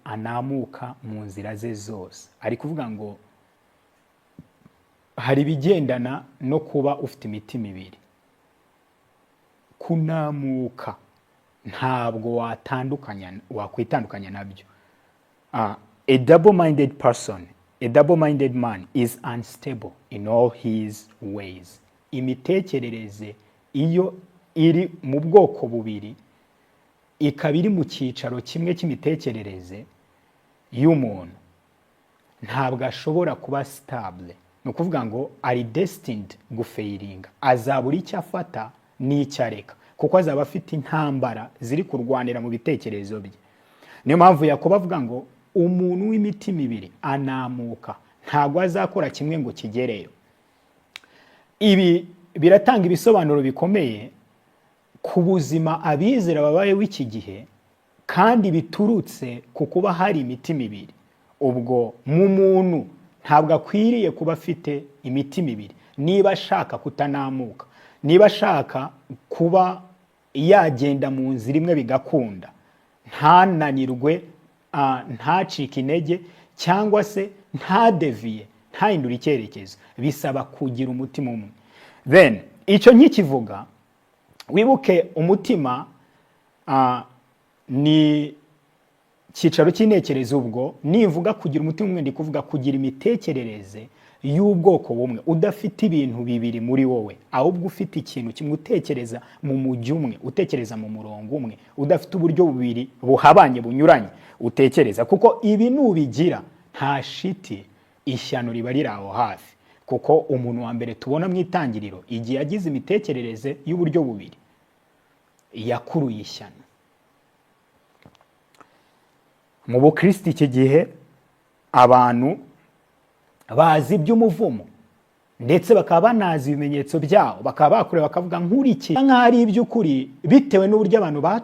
Anamuka mu nzira ze zose. Ari kuvuga ngo hari ibigendana no kuba ufite imitima ibiri. Kunamuka ntabwo watandukanya, wakwitandukanya nabyo. A double-minded person, a double-minded man is unstable in all his ways. Imitekerereze iyo iri mu bwoko bubiri, ikaba iri mu cyicaro kimwe cy'imitekerereze y'umuntu, ntabwo ashobora kuba stable. Ni ukuvuga ngo ari destined gufailinga, azabura icyo afata n'icyo areka, kuko azaba afite intambara ziri kurwanira mu bitekerezo bye. Niyo mpamvu Yakobo avuga ngo umuntu w'imitima ibiri anamuka, ntabwo azakora kimwe ngo kigereyo. Ibi biratanga ibisobanuro bikomeye ku buzima abizera babayeho iki gihe, kandi biturutse ku kuba hari imitima ibiri. Ubwo mu muntu ntabwo akwiriye kuba afite imitima ibiri niba ashaka kutanamuka, niba ashaka kuba yagenda mu nzira imwe bigakunda, ntananirwe, ntacike intege cyangwa se ntadévier, ntahindure icyerekezo. Bisaba kugira umutima umwe. Then icyo nkikivuga, wibuke umutima ni cyicaro cy'intekerezo. Ubwo nivuga kugira umutima umwe, ndi kuvuga kugira imitekerereze y'ubwoko bumwe, udafite ibintu bibiri muri wowe, ahubwo ufite ikintu kimwe, utekereza mu mujyi umwe, utekereza mu murongo umwe, udafite uburyo bubiri buhabanye, bunyuranye utekereza. Kuko ibi nubigira, nta shiti, ishyano riba riri aho hafi. Kuko umuntu wa mbere tubona mu Itangiriro, igihe yagize imitekerereze y'uburyo bubiri, yakuruye ishyano. Mu bukristo iki gihe abantu bazi iby'umuvumo, ndetse bakaba banazi ibimenyetso byawo, bakaba bakureba bakavuga nkurikiye nk'aho ari iby'ukuri, bitewe n'uburyo abantu bato